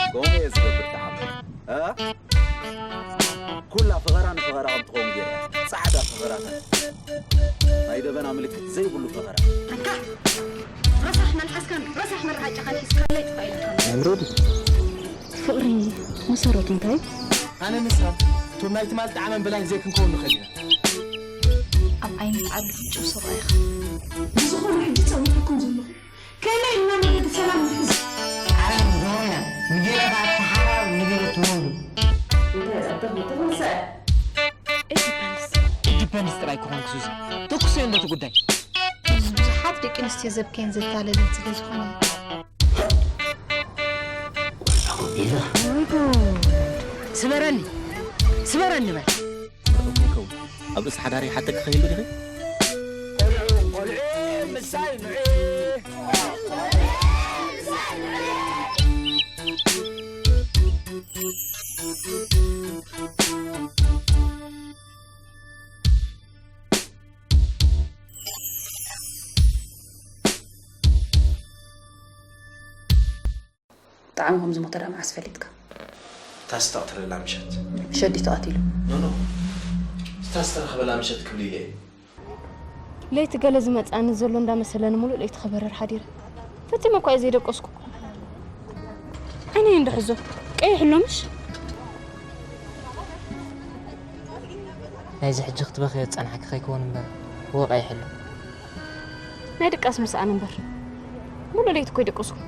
ከምኡ እየ ዝገብር ተዓመ። እ? ኩላ ፈኸራ ንፈኸራ ከም ትኸውን ገይረ። ጻዕዳ ፈኸራታት። ናይ ደበና ምልክት ዘይብሉ ፈኸራ። ኣንታ! ረሳሕ መልሓስካን ረሳሕ መርዓጫኻን ሒዝካለይ ጥፋእ ኢልካ። ኣምሮዲ። ፍቕሪ መሰረቱ እንታይ? ኣነ ንሳ፣ እቶም ናይ ትማል ጣዕመን በላይን ዘይክንከውን ንኽእል ኢና። ኣብ ዓይኒ ዓቢ ፍጹም ሰብኣይ ኢኻ። ብዝኾነ ሕጂ ጸዊዐኩም ዘለኹ። ከመይ ኢልና መገዲ ሰላም ንሕዝ? ዓለም ዞርና፣ ንገለ ከኣ ተሓራር ንገለ ትወልዱ። እንታይ ጸብቕ ምትኹን ሰ? It depends። It depends ጥራይ ክኾን ክሱዚ። ተኩሰ እንደቲ ጉዳይ። ብዙሓት ደቂ ኣንስትዮ ዘብከየን ዘታለለን ስለ ዝኾነ። ስበረኒ፣ ስበረኒ በል። ጽቡቕ ይከውን። ኣብ ርእሲ ሓዳር ይሓተኪ ከይህሉ ዲኺ? ቆልዑ፣ ቆልዑ፣ ምሳይ ንዑ። ብጣዕሚ ከም ዝሞተ ደኣ መዓስ ፈሊጥካ? እታ ዝተቐተለላ ምሸት። ምሸት ድዩ ተቐቲሉ? ኖ፣ ኖ። እታ ዝተረኸበላ ምሸት ክብል ኢለ እየ። ለይቲ ገለ ዝመጽኣኒ ዘሎ እንዳመሰለኒ ሙሉእ ለይቲ ክበርር ሓዲረ። ፈጺመ እኳ እየ ዘይደቀስኩ። ዓይነይ እንዶ ሕዞ፣ ቀይሕ ኣሎ ምሽ? ናይዚ ሕጂ ክትበኽዮ ዝጸናሕኪ ከይከውን እምበር፣ እወ ቀይሕ ኣሎ። ናይ ድቃስ ምስኣን እምበር፣ ሙሉእ ለይቲ እኮ ኣይደቀስኩ።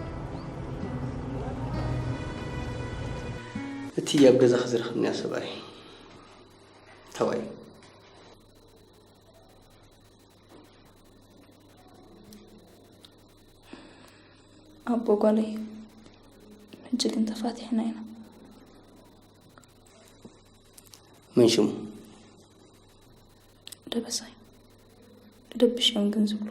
እቲ ኣብ ገዛኺ ዝረኸብናዮ ሰብኣይ፣ ተባይ። ኣቦ ጓለይ፣ ሕጂ ግን ተፋቲሕና ኢና። መን ሽሙ? ደበሳይ። ደብሽ እዮም ግን ዝብሎ።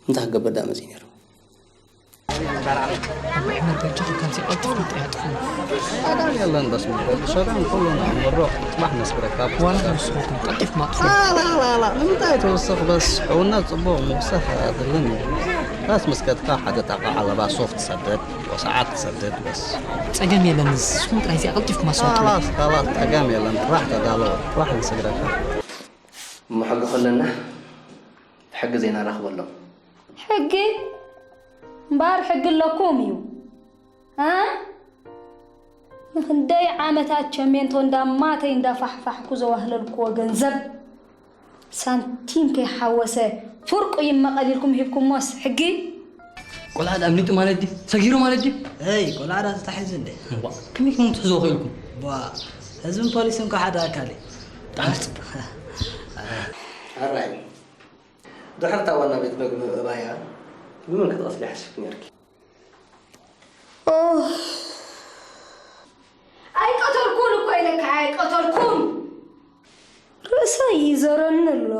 እንታይ ክገብር ደኣ መጺኡ ነይሩ? መርገጫ ከምዚ ቀልጢፍኩም ጠያጥፉ። ሰላም የለን በስ ምበል። ሰላም ኩሉ ንኣምሮ። ጽባሕ ነስግረካ። ዋላ ንስኹም ቀልጢፍኩም ኣጥፉ። ላ፣ ላ፣ ላ፣ ላ። ንምንታይ ትውስኽ በስ? ሕውነት ጽቡቕ ምውሳኽ ኣያድልን እዩ። በስ ምስ ከድካ ሓደ ጣቃ ዓለባ ሶፍት ትሰደድ፣ ወሰዓት ትሰደድ በስ። ጸገም የለን። ንስኹም ጥራይ እዚኣ ቀልጢፍኩም ኣስወጡ። ኻላስ፣ ኻላስ፣ ጸገም የለን። ጥራሕ ተዳሎ። ጽባሕ ንስግረካ። እሞ ሕጊ ከለና ሕጊ ዘይናራኽበሎም። ሕጊ እምበኣር ሕጊ ኣለኩም እዩ። እ? ንኽንደይ ዓመታት ቸሜንቶ እንዳማተይ እንዳፋሕፋሕኩ ዘዋህለልኩዎ ገንዘብ ሳንቲም ከይሓወሰ ፍርቁ ይመቐል ኢልኩም ሂብኩሞስ ሕጊ? ቆልዓ ደኣ ኣምሊጡ ማለት ድዩ? ሰጊሩ ማለት ድዩ? እይ፣ ቆልዓ ደኣ ተታሒዙ እንዴ? ዋ፣ ከመይ ኢልኩም ክትሕዝዎ ክኢልኩም? ዋ፣ ህዝብን ፖሊስን እኮ ሓደ ኣካል እዩ። ብጣዕሚ ጽቡቕ። ኣራይ፣ ድሕሪ እታ ዋና ቤት መግቢ ምእባያ፣ ብመን ክትቐትሊ ሓሲብኪ ነርኪ? ኦህ፣ ኣይቀተልኩን እኮ ኢለካ፣ ኣይቀተልኩን። ርእሰይ ይዘረኒ ኣሎ።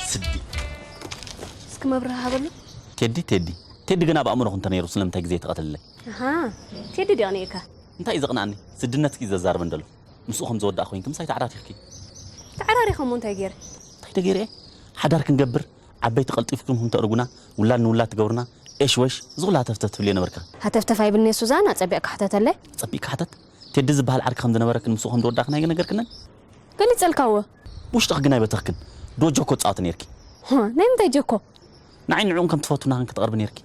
ስዲ። እስኪ መብርሂ ሃበሉ። ቴዲ፣ ቴዲ። ቴዲ ግን ኣብ ኣእምሮኹ እንተነይሩ ስለምንታይ ግዜ ትቐትልለይ? ኣሃ፣ ቴዲ ድዩ ኣቕኒእካ? እንታይ እዩ ዘቕንኣኒ? ስድነትኪ እዩ ዘዛርበን ዘሎ። ምስኡ ከም ዝወዳእ ኮይንኪ ምሳይ ተዓራሪኽኪ። ተዓራሪኸ እሞ እንታይ ገይረ? እንታይ ዶ ገይረ እየ? ሓዳር ክንገብር፣ ዓበይቲ ቀልጢፍኩም ተእርጉና፣ ውላድ ንውላድ ትገብሩና፣ ኤሽ ወሽ ዝኹላ ተፍተፍ ትብልዮ ነበርካ። ሃተፍተፍ ኣይብልኒ ሱዛን፣ ኣጸቢቕካ ሕተተለይ። ጸቢቕካ ሕተት። ቴዲ ዝበሃል ዓርኪ ከም ዝነበረክን ምስኡ ከም ዝወዳእክን ኣይነገርክንን? ገሊጸልካ እወ። ውሽጥኽ ግን ኣይበተኽክን። ዶ ጆኮ ትጻወቲ ነርኪ? ሆ፣ ናይ ምንታይ ጆኮ? ንዓይ ንዕኡን ከም ትፈቱና ክን ክትቐርቢ ነርኪ።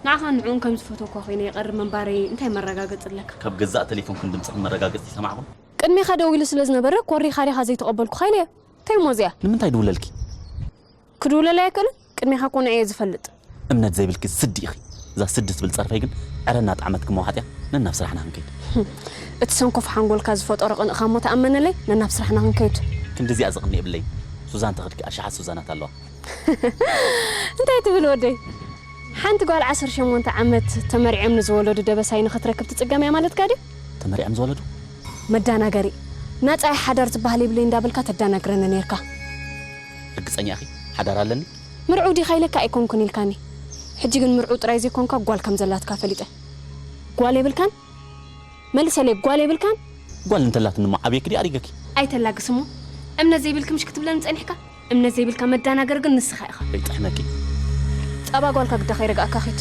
ንዓኻ ንዕኡን ከም ዝፈተውካ ኮይነ ይቐርብ ምንባረይ እንታይ መረጋገጺ ኣለካ? ካብ ገዛእ ቴሌፎንክን ድምጽኽን መረጋገጺ ሰማዕኹን። ቅድሜኻ ደዊሉ ስለ ዝነበረ ኮሪኻ ዲኻ ዘይተቐበልኩኻ ኢለ እየ። እንታይ እሞ እዚኣ? ንምንታይ ድውለልኪ? ክድውለለይ ኣይክእልን። ቅድሜኻ ኮነ እየ ዝፈልጥ። እምነት ዘይብልኪ ስዲ ኢኺ። እዛ ስዲ ትብል ጸርፈይ ግን ዕረና ጣዕመት ክመዋሓጥያ ነናብ ስራሕና ክንከይድ። እቲ ሰንኮፍ ሓንጎልካ ዝፈጠሮ ቅንእኻ እሞ ተኣመነለይ ነናብ ስራሕና ክንከይድ። ክንድዚኣ ዝቕኒ የብለይ። ሱዛን ተኽድኪ ኣሽሓት ሱዛናት ኣለዋ። እንታይ ትብል ወደይ? ሓንቲ ጓል ዓሰርተ ሸሞንተ ዓመት ተመርዕዮም ንዝወለዱ ደበሳይ ንኽትረክብ ትጽገም እያ ማለትካ ድዩ? ተመርዕዮም ዝወለዱ? መዳናገሪ። ናጻይ ሓዳር ዝበሃል የብለይ እንዳበልካ ተዳናግረኒ ነርካ። ርግጸኛ ኢኺ? ሓዳር ኣለኒ? ምርዑው ዲኻ ኢለካ ኣይኮንኩን ኢልካኒ። ሕጂ ግን ምርዑው ጥራይ ዘይኮንካ ጓል ከም ዘላትካ ፈሊጠ። ጓል የብልካን? መልሰለይ፣ ጓል የብልካን? ጓል እንተላትኒ እሞ ዓብየኪ ድዩ ኣሪገኪ? ኣይተላግስ እሞ። እምነት ዘይብልኪ ምሽ ክትብለኒ ጸኒሕካ? እምነት ዘይብልካ መዳናገር ግን ንስኻ ኢኻ። ከይጥሕነኪ። ጸባ ጓልካ ግዳ ከይረጋእካ ኺድ።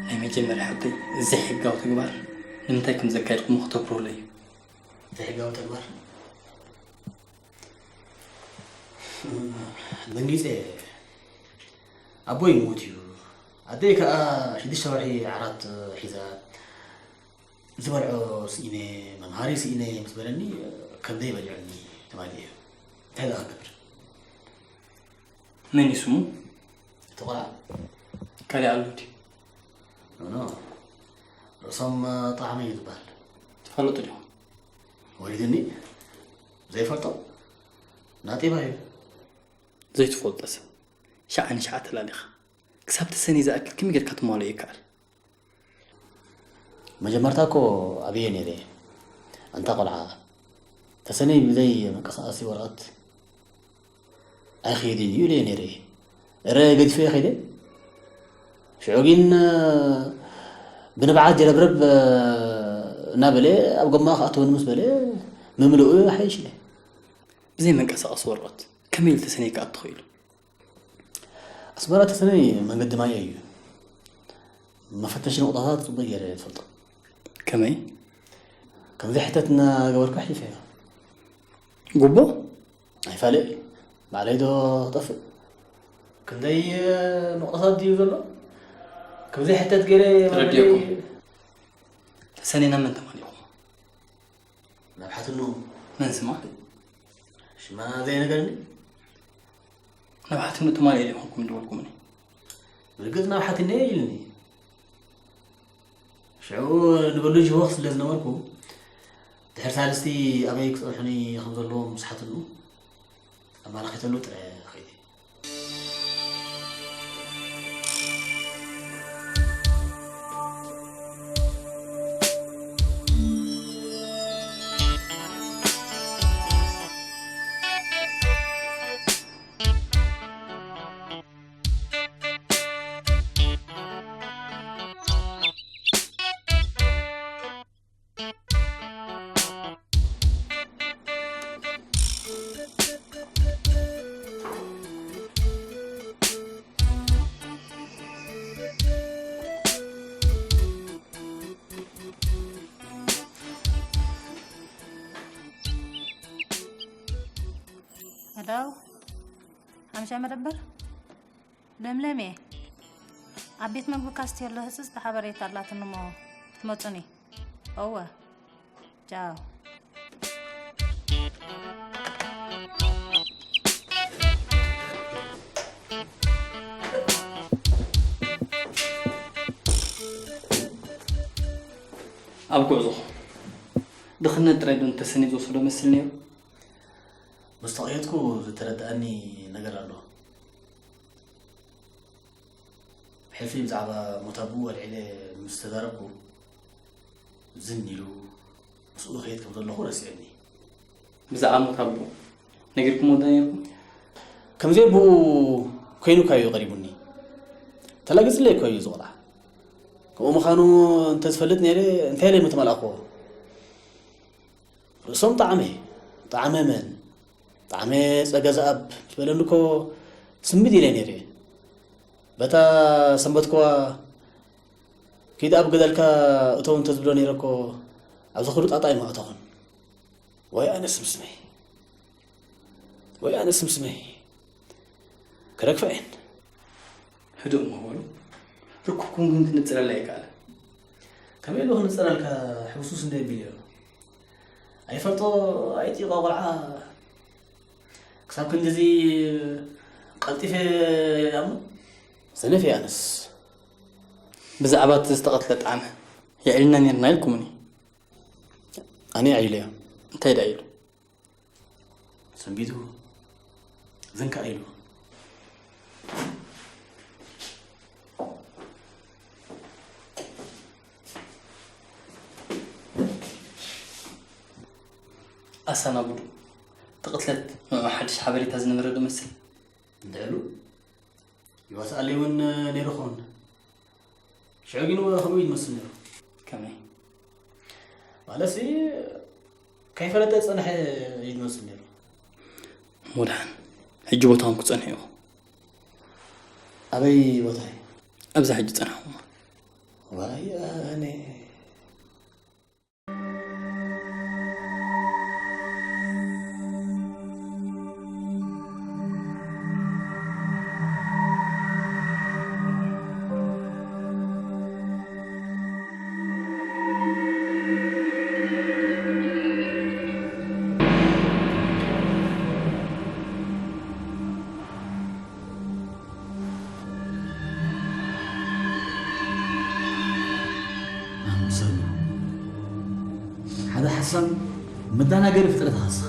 ናይ መጀመርያ ሕቶይ፣ እዚ ሕጋዊ ተግባር ንምንታይ ከም ዘካየድኩሞ ክተብርሁለይ እዩ። ዘይሕጋዊ ተግባር? ደንጊጸ። ኣቦይ ይሞት እዩ። ኣደይ ከኣ ሽዱሽተ ወርሒ ዓራት ሒዛ። ዝበልዖ ስኢነ፣ መምሃሪ ስኢነ ምስ በለኒ፣ ከብደይ በሊዑኒ ተባልየ። እንታይ ደኣ ክገብር? መን እዩ ስሙ? እቲ ቆልዓ? ካልእ ኣሎ ድዩ? ኖ፣ ኖ። ርእሶም ጣዕመ እዩ ዝበሃል። ትፈልጡ ዲኹም? ወሊዱኒ? ዘይፈልጦ? ናጤባ እዩ። ዘይትፈልጦ ሰብ ሸዓ ንሸዓ ተላሊኻ ክሳብ ተሰነይ ዝኣክል ከመይ ጌርካ ትማልኦ ይከኣል? መጀመርታ እኮ ኣብየ ነይረ። ኣንታ ቆልዓ፣ ተሰነይ ብዘይ መንቀሳቐሲ ወረቐት ኣይኸይድን እዩ ኢለዮ ነይረ። እረ ገዲፈዮ ከይደ። ሽዑ ግን ብንብዓት ጀረብረብ እናበለ ኣብ ጎማ ክኣትወኒ ምስ በለ ምምልኡ ይሓይሽ ኢለ። ብዘይ መንቀሳቐሲ ወረቐት ከመይ ኢሉ ተሰነይ ክኣቱ ኽኢሉ? ኣስመራ ተሰነይ መንገዲ ማይ እዩ። መፈተሺ ነቑጣታት ጽቡቕ ገይረ እየ ዝፈልጦ። ከመይ? ከም ዘይሕተት እናገበርኩ ኣሕሊፈዮ። ጉቦ? ኣይፋለይ። ባዕለይ ዶ ክጠፍእ? ክንደይ ነቑጣታት ድዩ ዘሎ? ከም ዘይሕተት ገይረ ተረዲእኩም። መንገደይ ተሰነይ ናብ መን ተማሊእኹም? ናብ ሓትኑ። መን ስማ? ሽማ ዘይነገርኒ? ናብ ሓትኑ ትማሊ ኢለ ይኾንኩም ድበልኩምኒ። ብርግጽ ናብ ሓትነይ ኢልኒ። ሽዑ ንበሉ ጅሆኽ ስለ ዝነበርኩ፣ ድሕሪ ሳልስቲ ኣበይ ክጸንሑኒ ከም ዘለዎም ምስ ሓትኑ፣ ኣመላኺተሉ ጥረ ኸይደ። ሄሎ፣ ሓምሻይ መደበር ለምለሜ፣ ኣብ ቤት መግቢ ካስቴሎ ህጽጽቲ ሓበሬታ ኣላትኒ እሞ ክትመጹኒ። እወ። ቻው። ኣብ ጉዕዞኹም ድኽነት ጥራይ ዶ ንተሰኒ ዝወሰዶ መስል ነይሩ? ምስ ተቐየጥኩ ዝተረድኣኒ ነገር ኣሎ። ብሕልፊ ብዛዕባ ሞት ኣቦኡ ኣልዒለ ምስ ተዛረብኩ፣ ዝን ኢሉ ምስኡ ክኸይድ ከም ዘለኹ ረሲዑኒ። ብዛዕባ ሞት ኣቦኡ ነጊርኩሞ ዶ ነይርኩም? ከምዚ ኣቦኡ ኮይኑካ እዩ ቀሪቡኒ። ተላጊጽለይ እኮ እዩ እዚ ቆልዓ። ከምኡ ምዃኑ እንተዝፈልጥ ነይረ፣ እንታይ ኢለ ምተመልኣኽዎ? ርእሶም ጠዓመ፣ ጠዓመ መን? ጠዓመ ጸገ ዝኣብ ዝበለኒ እኮ ስምቢድ ኢለ ነይረ። በታ ሰንበትክዋ፣ "ኪድ ኣብ ገደልካ እተው" እንተዝብሎ ነይረ እኮ ኣብዚ ኩሉ ጣጣ ኣይምኣተኹን። ወይ ኣነ ስምስመይ፣ ወይ ኣነ ስምስመይ። ክረግፈ እየን። ህዱእ እሞ በሉ። ርኩብኩም ግን ክንጽለላ ኣይከኣለን። ከመይ ኢሉ ክንጸለልካ? ሕውሱስ እንደ ቢል ኣሎ። ኣይፈልጦ ኣይጢቖ ቆልዓ ክሳብ ክንድዚ ቀልጢፈ ይኣምኖ? ሰነፍ እየ ኣነስ። ብዛዕባ እቲ ዝተቐትለ ጠዓመ የዕልና ነርና ኢልኩምኒ። ኣነ የዒለዮ። እንታይ ደኣ ኢሉ? ሰንቢቱ ዝንካእ ኢሉ። ኣሳናጉዱ፣ እቲ ቅትለት ንዑ ሓድሽ ሓበሬታ ዝነበረ ዶ መስል? እንድዕሉ ይዋስኣለይ እውን ነይሩ ኸውን። ሽዑ ግን ከምኡ እዩ ዝመስል ነይሩ። ከመይ? ማለትሲ ከይፈለጠ ዝጸንሐ እዩ ዝመስል ነይሩ። እሞ ደሓን፣ ሕጂ ቦታኹም ክጸንሑ ኢኹም። ኣበይ ቦታ እዩ? ኣብዛ ሕጂ ጸናሕኹም። ዋይ ኣነ። ኣምሰሉ። ሓደ ሓሳብ መደናገሪ ፍጥረት ኣኸስኻ።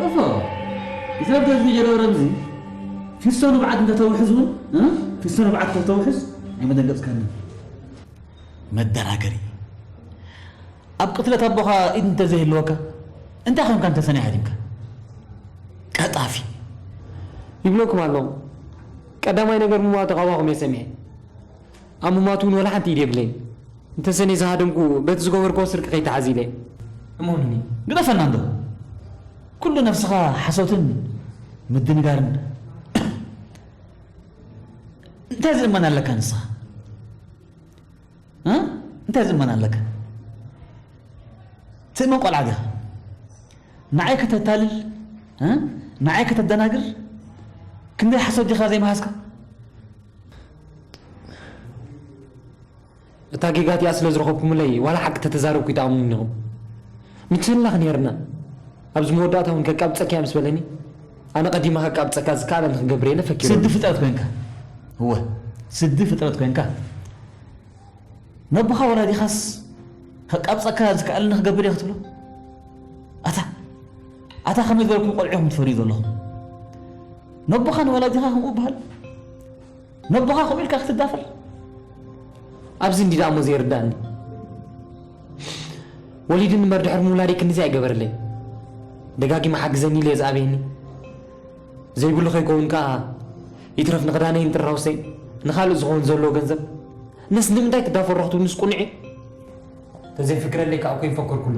እፎ፣ ኢሳብ ተዝቢ ጀረው ረምዚ፣ ፊሶ ንብዓት እንተተውሕዝ እውን፣ እ? ፊሶ ንብዓት እንተተውሕዝ፣ ኣይመደንገጽካንን። መደናገሪ። ኣብ ቅትለት ኣቦኻ ኢድ እንተዘይህልወካ፣ እንታይ ኮንካ እንተሰኒ ሃዲምካ? ቀጣፊ። ይብለኩም ኣለኹ። ቀዳማይ ነገር ምሟቱ ካባኹም እየ ሰሚዐ። ኣብ ምሟቱ እውን ወላ ሓንቲ ኢድ የብለይን። እንተሰኒ ዝሃደምኩ፣ በቲ ዝገበርክዎ ስርቂ ከይተሓዝ ኢለ። እመኑኒ። ግደፈና እንዶ። ኩሉ ነብስኻ ሓሶትን ምድንጋርን። እንታይ ዝእመን ኣለካ ንስኻ? እ? እንታይ ዝእመን ኣለካ? ትእመን ቆልዓ ዲኻ? ንዓይ ከተታልል፣ እ? ንዓይ ከተደናግር፣ ክንደይ ሓሶት ዲኻ ዘይመሃዝካ? እታ ጌጋ እቲኣ ስለ ዝረኸብኩምለይ፣ ዋላ ሓቂ ተተዛረብኩ ይትኣምኑኒ ኢኹም። ምትህልላኽ ነይርና። ኣብዚ መወዳእታ እውን ከቃብጸካ እያ ምስ በለኒ፣ ኣነ ቀዲመ ከቃብጸካ ዝከኣለኒ ክገብር እየ ኢለ ፈኪረ። ስዲ ፍጥረት ኮንካ። እወ፣ ስዲ ፍጥረት ኮንካ። ነቦኻ ወላዲኻስ ከቃብጸካ ዝከኣለኒ ክገብር እየ ክትብሎ? ኣታ፣ ኣታ ከመይ ዝበልኩም ቆልዑ ኢኹም ትፈርዩ ዘለኹም? ነቦኻ ንወላዲኻ ከምኡ ይበሃል? ነቦኻ ከምኡ ኢልካ ክትዳፈር? ኣብዚ እንዲ ደኣ እሞ ዘይርዳእኒ። ወሊድኒ እምበር ድሕሪ ምውላደይ ክንድዚ ኣይገበረለይ። ደጋጊመ ሓግዘኒ ኢለ ዝኣበየኒ። ዘይብሉ ከይከውን ከኣ ይትረፍ ንኽዳነይን ጥራውሰይ ንኻልእ ዝኸውን ዘለዎ ገንዘብ ነስ ንምንታይ ትዳፈሮ ክትብልንስ ቅኑዕ እዩ? ተዘይፍክረለይ ከኣ እኮ ይፈከርኩሉ።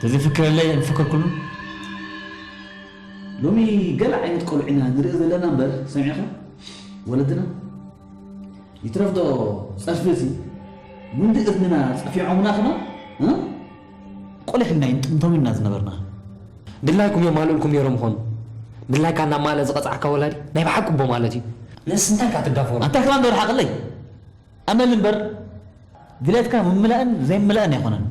ተዘይፍክረለይ ኣይፈከርኩሉ። ሎሚ ገለ ዓይነት ቆልዑ ኢና ንርኢ ዘለና እምበር፣ ሰሚዕኻ? ወለድና ይትረፍ ዶ ጸድፊ እዚ ጉንዲ እዝንና ጸፊዖምና ከማን፣ እ? ቆሊሕ ኢልና ይንጥምቶም ኢና ዝነበርና። ድላይኩም የማልኡልኩም ነይሮም ይኾኑ። ድላይካ እናማልአ ዝቐጽዓካ ወላዲ ናይ ብሓቂ ኣቦ ማለት እዩ። ንስ እንታይ ኢኻ ትዳፈሮ? ኣንታ ከማን ዶ ርሓቐለይ? ኣመል እምበር ድሌትካ ምምላእን ዘይምላእን ኣይኮነን።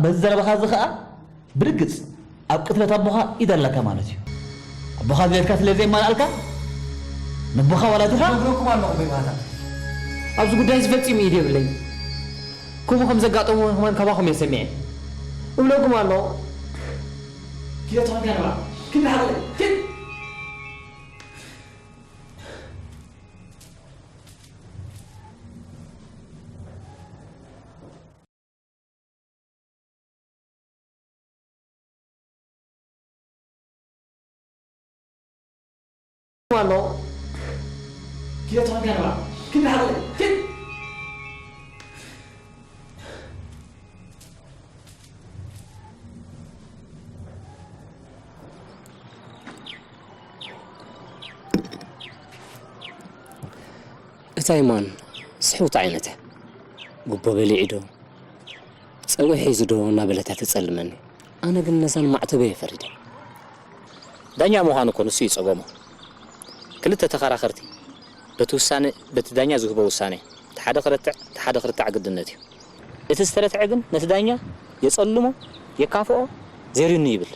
በዚ ዘረባኻ እዚ ኸኣ ብርግጽ ኣብ ቅትለት ኣቦኻ ኢድ ኣለካ ማለት እዩ። ኣቦኻ ድሌትካ ስለ ዘየማልኣልካ፣ ነቦኻ ዋላ ዲኻ? ነግረኩም ኣለኹ በይባታ። ኣብዚ ጉዳይ እዚ ፈጺሙ ኢድ የብለይን። ከምኡ ከም ዘጋጠሞ ከማን ካባኹም እየ ሰሚዐ። እብለኩም ኣሎ። ኪደ ተኾንካ ንባ። ክንዲ ሓቕለ። ኪድ። ኣሎ። ኪደ ተኾንካ ንባ። ክንዲ ሓቕለ። ኪድ። እታ ይማን ስሕውቲ ዓይነት እያ። ጉቦ በሊዑ ዶ፣ ጸጉሪ ሒዙ ዶ እናበለት እያ ተጸልመኒ። ኣነ ግን ነዛን ማዕተበይ እየ ፈሪደ። ዳኛ ምዃን እኮ ንሱ እዩ ጸገሙ። ክልተ ተኸራኸርቲ በቲ ውሳነ፣ በቲ ዳኛ ዝህቦ ውሳነ፣ እቲ ሓደ ክረትዕ፣ እቲ ሓደ ክርታዕ ግድነት እዩ። እቲ ዝተረትዐ ግን ነቲ ዳኛ የጸልሞ፣ የካፍኦ፣ ዜርዩኒ ይብል።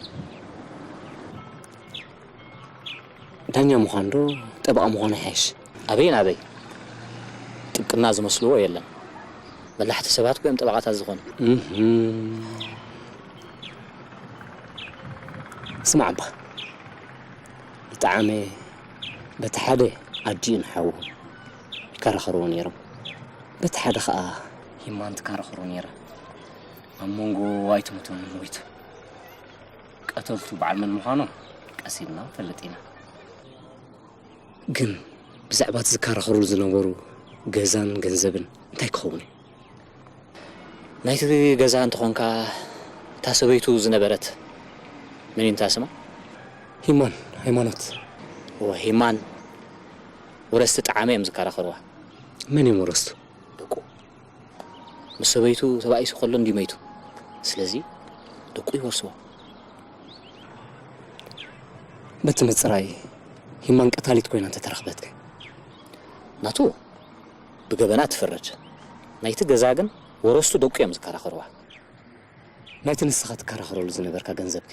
ዳኛ ምዃን ዶ ጠበቓ ምዃን ይሓይሽ? ኣበይ ናበይ? ጥብቅና ዝመስልዎ የለን። በላሕቲ ሰባት እኮ እዮም ጠበቓታት ዝኾኑ። እህም። ስማዕ እባ፣ ንጠዓመ በቲ ሓደ ኣዲኡን ሓዉን ይከራኸርዎ ነይሮም። በቲ ሓደ ኸኣ ሂማን ትከራኸሮ ነይራ። ኣብ መንጎ ኣይትሙትን ሞይቱ። ቀተልቱ በዓል መን ምዃኖም ቀስ ኢልና ንፈልጥ ኢና። ግን ብዛዕባ እቲ ዝከራኸሩሉ ዝነበሩ ገዛን ገንዘብን እንታይ ክኸውን እዩ? ናይቲ ገዛ እንተኾንካ፣ እታ ሰበይቱ ዝነበረት መን እዩ እንታ ስማ? ሂማን፣ ሃይማኖት። እወ፣ ሂማን ወረስቲ ጠዓመ እዮም ዝከራኸርዋ። መን እዮም ወረስቱ? ደቁ። ምስ ሰበይቱ ተባኢሱ ከሎ እንድዩ መይቱ። ስለዚ ደቁ ይወርስዎ። በቲ ምጽራይ ሂማን ቀታሊት ኮይና እንተተረኽበትከ? ናቱ ብገበና ትፍረድ። ናይቲ ገዛ ግን ወረስቱ ደቁ እዮም ዝከራኸርዋ። ናይቲ ንስኻ ትከራኸረሉ ዝነበርካ ገንዘብከ?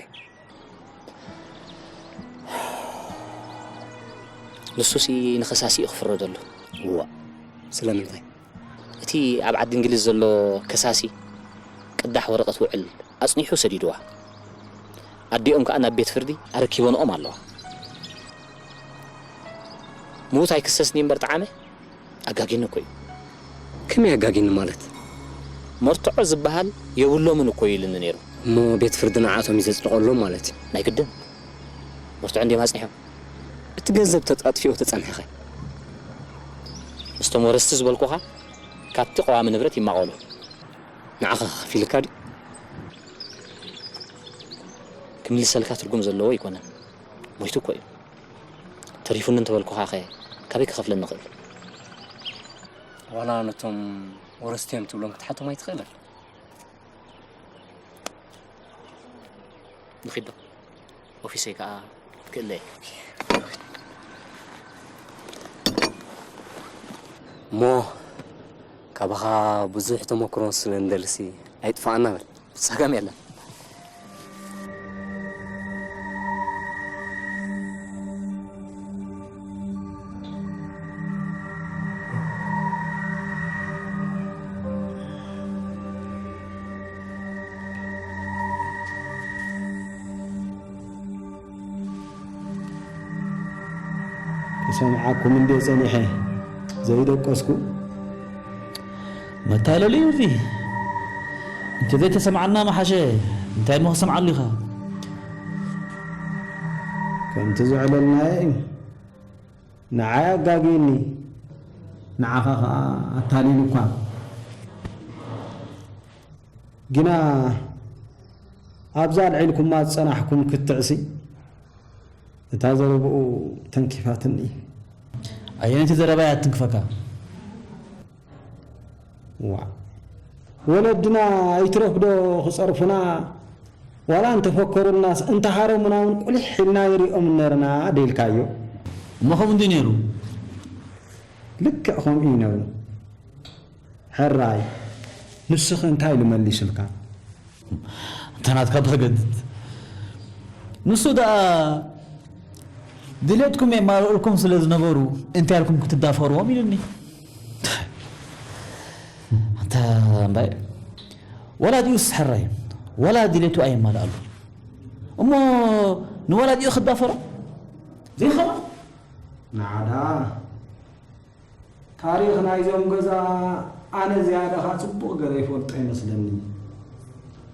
ንሱሲ ንኸሳሲ እዩ ክፍረደሉ። እዋእ፣ ስለምንታይ? እቲ ኣብ ዓዲ እንግሊዝ ዘሎ ከሳሲ ቅዳሕ ወረቐት ውዕል ኣጽኒሑ ሰዲድዋ። ኣዲኦም ከኣ ናብ ቤት ፍርዲ ኣረኪበንኦም ኣለዋ። ምዉት ኣይክሰስን እዩ እምበር ጠዓመ ኣጋጊኒ እኮ እዩ። ከመይ ኣጋጊኒ ማለት? መርትዖ ዝበሃል የብሎምን እኮ እዩ ኢሉኒ ነይሩ። እሞ ቤት ፍርዲ ንዓቶም እዩ ዘጽድቐሎም ማለት እዩ? ናይ ግድን። መርትዖ እንድዮም ኣጽኒሖም። እቲ ገንዘብ ተጣጥፊኡ ተጸንሐኸ? ምስቶም ወረስቲ ዝበልኩኻ ካብቲ ቀዋሚ ንብረት ይማቐሉ። ንዓኻ ከፊልካ ድዩ? ክምልሰልካ ትርጉም ዘለዎ ኣይኮነን። ሞይቱ እኮ እዩ። ተሪፉኒ እንተበልኩኻኸ ካበይ ክኸፍለኒ ይኽእል? ዋላ ነቶም ወረስቲ እዮም ትብሎም ክትሓቶም ኣይትኽእልን? ንኺድ ዶ? ኦፊሰይ ከኣ ክእለ እየ። እሞ ካባኻ ብዙሕ ተመክሮ ስለ እንደልሲ ኣይጥፋኣና በል። ጸገም የለን። ክሰምዓኩም እንድየ ጸኒሐ ዘይደቀስኩ። መታለሊ እዩ እዚ። እንተዘይተሰምዓና ምሓሸ። እንታይ እሞ ክሰምዓሉ ኢኻ? ከምቲ ዝዕለልናዮ እዩ። ንዓይ ኣጋግዩኒ፣ ንዓኻ ኸኣ ኣታሊሉኳ። ግና ኣብዛ ኣልዒልኩማ ዝጸናሕኩም ክትዕሲ፣ እታ ዘረብኡ ተንኪፋትኒ። ኣየነይቲ ዘረባ እያ ትንክፈካ? ዋእ፣ ወለድና ኣይትረፍዶ ክጸርፉና፣ ዋላ እንተፈከሩልናስ እንተሃረሙና እውን ቁሊሕ ኢልና ንሪኦም ነርና ደይልካዮ። እሞ ከምኡ እንድዩ ነይሩ? ልክዕ ከምኡ እዩ ነይሩ። ሕራይ፣ ንስኺ እንታይ ኢሉ መሊሱልካ? እንተ ናትካ በገድድ። ንሱ ደኣ ድሌትኩም የማልኡልኩም ስለ ዝነበሩ እንታይ ኢልኩም ክትዳፈርዎም ኢሉኒ። እታ እምባይ ወላዲኡስ ሕራይ ወላ ድሌቱ ኣየማልኣሉ እሞ ንወላዲኡ ክዳፈሮ ዘይኸማ ንዓዳ ታሪኽ ናይዞም ገዛ ኣነ ዝያዳኻ ጽቡቕ ገረ ይፈልጦ ይመስለኒ።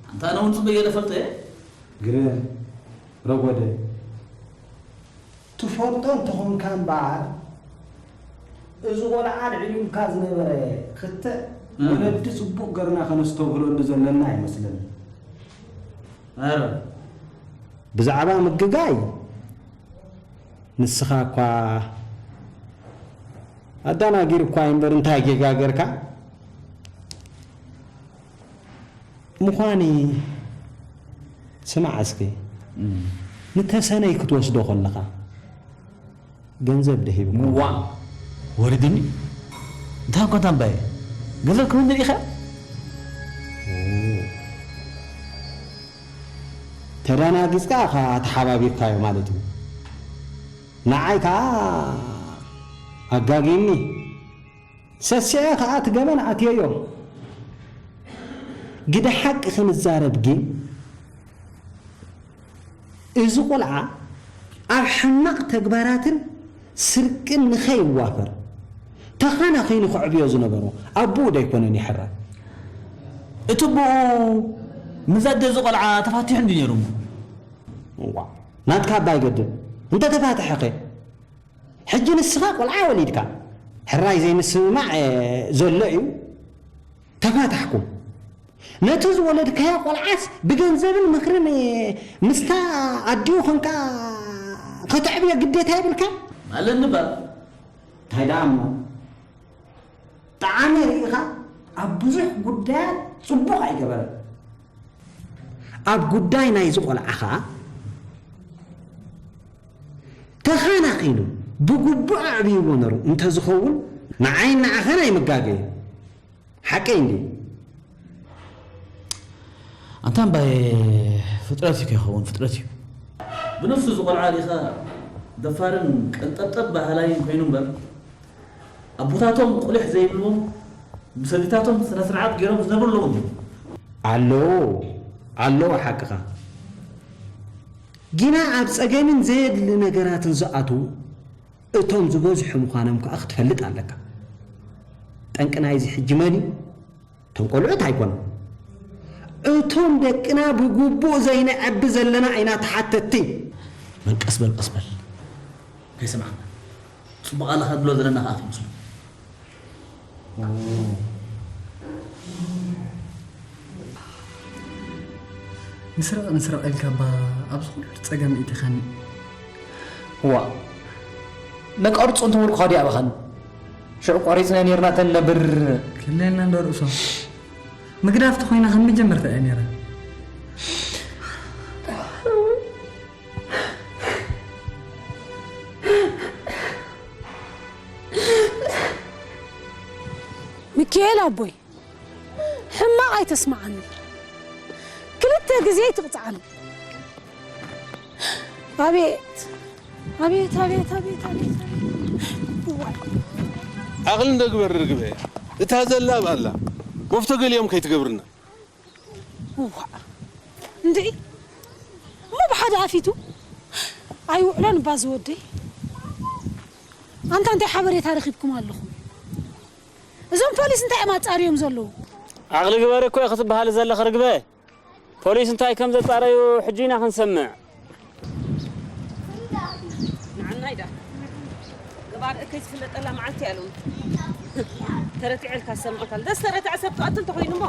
ኣንታ ኣነ እውን ጽቡቕ ገለ ፈልጦ እየ። ግርም ረጎደ ትፈልጦ እንተኾንካ እምበኣር፣ እዚ ቖልዓ ኣልዒሉልካ ዝነበረ ክትዕ ወለዲ ጽቡቕ ገርና ከነስተብህለሉ ዘለና ኣይመስለንን። ኣረ ብዛዕባ ምግጋይ ንስኻ እኳ ኣዳናጊር እኳ እምበር እንታይ ጌጋ ገርካ? ምዃኒ ስማዕ እስኪ ንተሰነይ ክትወስዶ ከለኻ ገንዘብ ደሂብካ ዋ ወሪድኒ እንታይ ኮንታ እምባየ ገንዘብ ክህብ ንሪኢኻ ተደናጊጽካ ኢኻ ተሓባቢርካዮ ማለት እዩ ንዓይ ከዓ ኣጋጊኒ ሰሲዐ ከዓ እቲ ገበን ኣትየዮ ግደ ሓቂ ክንዛረብ ግን እዚ ቆልዓ ኣብ ሕማቕ ተግባራትን ስርቅን ንኸይዋፈር ተኻናኺኑ ከዕብዮ ዝነበሮ ኣቦኡ ዶ ኣይኮነን ይሕራይ? እቲ ኣቦኡ ምስ ኣደ እዚ ቆልዓ ተፋቲሑ እንድዩ ነይሩ እሞ። እዋ ናትካ ኣባ ኣይገድም እንተተፋትሐኸ ሕጂ ንስኻ ቆልዓ ወሊድካ ሕራይ ዘይምስምማዕ ዘሎ እዩ ተፋታሕኩም ነቲ ዝወለድካዮ ቆልዓስ ብገንዘብን ምኽርን ምስታ ኣዲኡ ኾንካ ከተዕብዮ ግዴታ የብልካ ኣለኒ ባ እንታይ ደኣ እሞ ጠዓመ ርኢኻ ኣብ ብዙሕ ጉዳያት ጽቡቕ ኣይገበረን ኣብ ጉዳይ ናይዚ ቆልዓ ኸኣ ተኻናኺኑ ብግቡእ ኣዕብይዎ ነሩ እንተዝኸውን ንዓይን ንዓኻን ኣይምጋገየን ሓቀይ እንድዩ ኣንታ እምባየ ፍጥረት እዩ ከይኸውን ፍጥረት እዩ ብነፍሱ ዝቆልዓ ዲኻ ደፋርን ቀንጠብጠብ ባህላይን ኮይኑ እምበር ኣቦታቶም ቁሊሕ ዘይብልዎም ምስ ኣዴታቶም ስነ ስርዓት ገይሮም ዝነብሩ ኣለዉ እንድዮም ኣለዉ ኣለዉ ሓቅኻ ግና ኣብ ጸገምን ዘየድሊ ነገራትን ዝኣትዉ እቶም ዝበዝሑ ምዃኖም ከኣ ክትፈልጥ ኣለካ። ጠንቂ ናይዚ ሕጂ መን እዩ? እቶም ቆልዑት ኣይኮኑን። እቶም ደቅና ብግቡእ ዘይነዕቢ ዘለና ኢና ተሓተትቲ። በል ቀስ በል ቀስ በል ከይሰምዓና። ጽቡቕ ኣለኻ ትብሎ ዘለና ከኣ ከይመስሎ። ንስረቕ ንስረቕ ኢልካ እባ ኣብዚ ኩሉ ጸገም እቲኻኒ። እዋእ ነቀርጾ እንተበልኩኻ ድዩ ኣበኻኒ? ሽዑ ቆሪጽና ኔርና ተንነብር። ክለልና እንዶ ርእሶም ምግዳፍ ተኾይና ከም መጀመርታ እያ ኔራ። ሚኪኤል ኣቦይ ሕማቕ ኣይተስምዓኒ ክልተ ግዜ ኣይትቕጽዓኒ ኣቤት ኣቤት ኣቤት ኣቤት ኣቤት ኣቤት ዋይ ዓቕሊ እንዶ ግበር ርግበ እታ ዘላ ኣብ ኣላ ወፍቶ ገሊኦም ከይትገብርና ዋእ እንድዒ እሞ ብሓደ ኣፊቱ ኣይውዕሎን እባ ዝወደይ ኣንታ እንታይ ሓበሬታ ረኺብኩም ኣለኹም እዞም ፖሊስ እንታይ እዮም ኣጻርዮም ዘለዉ? ዓቕሊ ግበሪ እኮ ኢኺ ትበሃሊ ዘለኺ ርግበ። ፖሊስ እንታይ ከም ዘጻረዩ ሕጂ ኢና ክንሰምዕ። ንዓናይ ደኣ ገባር እከይ ዝፍለጠላ መዓልቲ እያ ሎሚ። ተረቲዐልካ ዝሰምዖ ካል ደስ ተረትዐ ሰብ ትቐትል ተኾይኑ እሞ።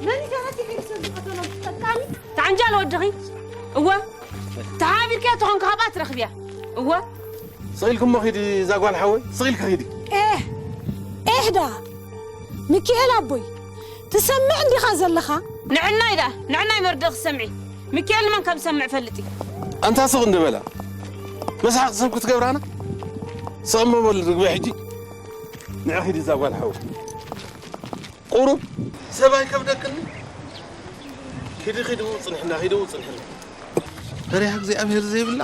መን እዩ ተረቲዑ ሰብ ዝቐተሎም? ጠቃሚ። ተዓንጃል ወድኺ። እወ። ተሓቢርክያ ተኾንካ ካብኣ ትረኽብያ። እወ። ስቕ ኢልኪ እሞ ኺዲ እዛ ጓል ሓወይ፣ ስቕ ኢልኪ ኺዲ። ኤህ ኤህ ደኣ ሚኪኤል ኣቦይ ትሰምዕ እንዲኻ ዘለኻ? ንዕናይ ደኣ ንዕናይ መርድእ ክትሰምዒ። ሚኪኤል ንመን ከም ዝሰምዕ ፈልጥ እዩ። ኣንታ ስቕ እንዶ በላ። መስሓቕ ሰብ ክትገብራና? ስቕ እሞ በሊ ርግበ ሕጂ። ንዒ ኺዲ እዛ ጓል ሓወይ። ቁሩብ ሰብ ኣይከብደክን። ኪዲ ኪዲ ጽንሕና ኪዲ ጽንሕና። ፈሪሃ እግዚኣብሔር ዘይብላ።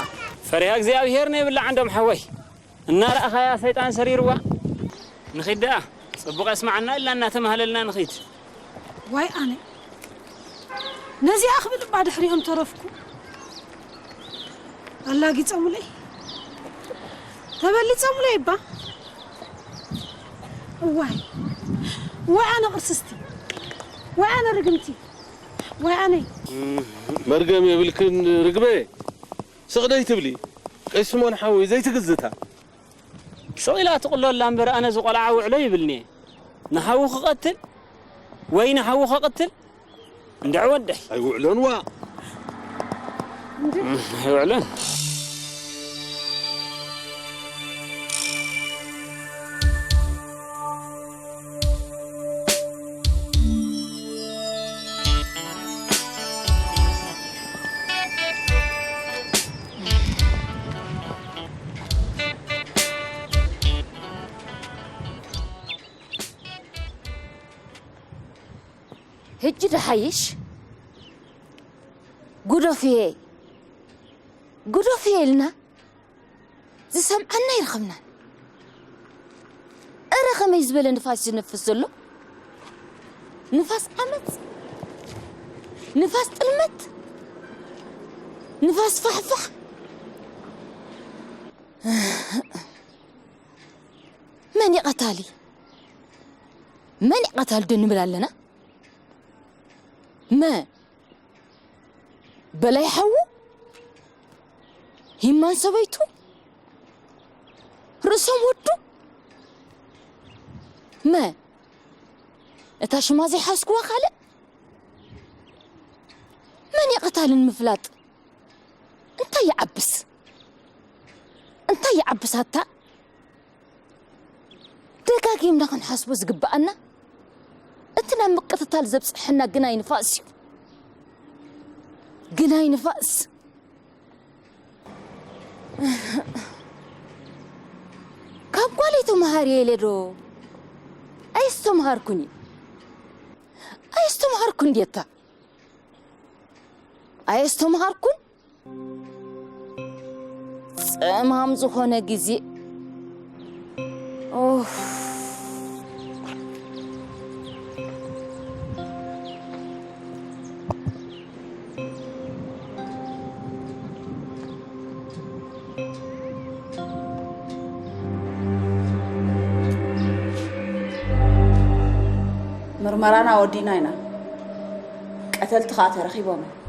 ፈሪሃ እግዚኣብሔር ነይብላ ዓንዶም ሓወይ። እናረኣኻያ ሰይጣን ሰሪርዋ። ንኺድ ደኣ ጽቡቕ የስምዓና ኢልና እናተማህለልና ንኺድ። ዋይ ኣነ ነዚኣ ክብል እባ ድሕሪኦም ተረፍኩ። ኣላጊጾምለይ፣ ተበሊጾምለይ እባ። እዋይ፣ ወይ ኣነ ቅርስስቲ፣ ወይ ኣነ ርግምቲ፣ ወይ ኣነ። መርገም የብልክን ርግበ፣ ስቕ ደይትብሊ። ቀይስ ስምኦን ሓወይ ዘይትግዝታ። ስቕ ኢላ ትቕሎ ኣላ እምበር ኣነ ዝቖልዓ ውዕሎ ይብልኒ። ንሓዉ ክቐትል ወይ ንሓዉ ከቕትል እንድዒ ወደይ። ኣይውዕሎን ዋ። ኣይውዕሎን። ሕጂ ደሓይሽ ጉዶፍየ ጉዶፍየ ኢልና ዝሰምዓና ኣይረኸብናን። እረ ከመይ ዝበለ ንፋስ ዝነፍስ ዘሎ! ንፋስ ዓመጽ፣ ንፋስ ጥልመት፣ ንፋስ ፋሕፋሕ። መን እዩ ቀታሊ? መን እዩ ቀታሊ ዶ ንብል ኣለና? መ በላይ ሓዉ፣ ሂማን ሰበይቱ፣ ርእሶም ወዱ። መ እታ ሽማ ዘይሓዝኩዋ ካልእ? መን እዩ ቀታሊ ንምፍላጥ እንታይ ይዓብስ? እንታይ ይዓብስ ኣታ? ደጋጊምና ክንሓስቦ ዝግብኣና፣ እቲ ናብ ምቅትታል ዘብጽሐና ግናይ ንፋስ እዩ። ግናይ ንፋስ። ካብ ጓለይ ተመሃሪ ኢለ ዶ ኣየስተምሃርኩን እዩ? ኣየስተምሃርኩን ድየታ? ኣየስተምሃርኩን? ጸማም ዝኾነ ግዜ። ኦፍ። ምርመራና ወዲና ኢና። ቀተልቲ ኸኣ ተረኺቦም እዮም።